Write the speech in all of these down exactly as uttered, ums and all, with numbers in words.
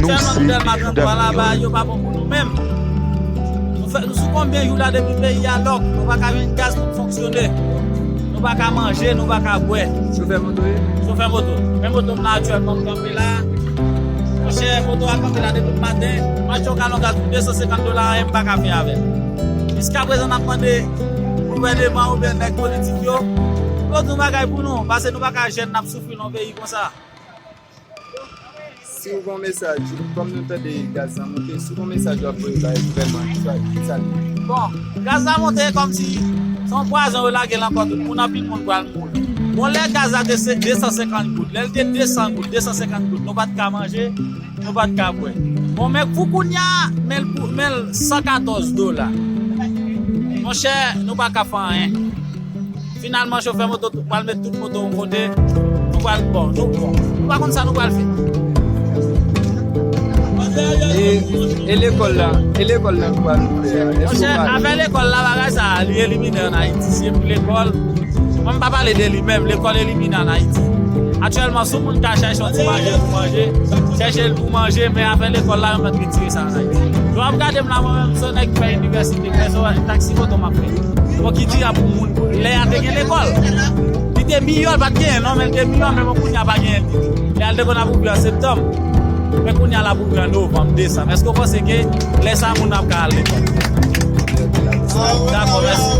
Nou sèlman nou Dèlma trannntwa la, bagay yo pa bon pou nou menm. Nou fè, nou sou konbyen jou la depi peyi a lòk, nou pa ka jwenn gaz pou n fonksyone. Nou pa ka manje, nou pa ka bwè. Chofè moto ye? Chofè moto. Men moto m la aktyèlman m kanpe la. Monchè, moto a kanpe la depi maten. M achte yon galon gaz pou de san senkant dola, anyen m pa ka fè avè l. Jiskaprezan n ap mande gouvèneman oubyen nèg politik yo pou yo di yon bagay pou nou, paske nou pa ka jèn n ap soufri nan yon peyi konsa. Si w gen yon mesaj, kòm nou tande gaz la monte, si w gen yon mesaj w ap voye bay gouvènman an, sa, ki sa l ye? Bon, gaz la monte kòmsi se yon pwazon yo lage l ankò, tout moun, anpil moun pral mouri. Bon, lè gaz la te se de san senkant goud, lè l te de san goud, de san senkant goud, nou pa t ka manje, nou pa t ka bwè. Bon, men pou kounye a, men l pou, men l san katòz dola. Monchè, nou pa ka fè anyen. Finalman, chofè moto tou pral met tout moto yon kote. Nou pral, bon, nou, bon, nou pa konn sa nou pral fè. E, e lekòl la, e lekòl la nou pral ouvè a? Èske Monchè, w pare? Afè lekòl la, bagay sa a, li elimine ann Ayiti. Si se pou lekòl, mwen m pa pale de li menm, lekòl elimine ann Ayiti. Aktyèlman, si yon moun ka chèche yon ti manje pou manje, chèche l pou manje, men afè lekòl la, yo mèt retire sa ann Ayiti. Lè w ap gade m la, mwen menm, se yon nèg ki fè inivèsite, ki fè so-, taksi moto m ap fè. Bon, ki di a pou moun, lè a te gen lekòl. Li te miyò, l pa t genyen non, men l te miyò, men bon, kounye a pa genyen l. Lè a l te konn ap ouvri an septanm. Men kounye a l ap ouvri an novanm, desanm. Èske w panse ke lè sa a moun ap ka al lekòl? Dakò, mèsi.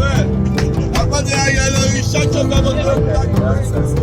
Apre Ariel Henry, chak jou pa konn.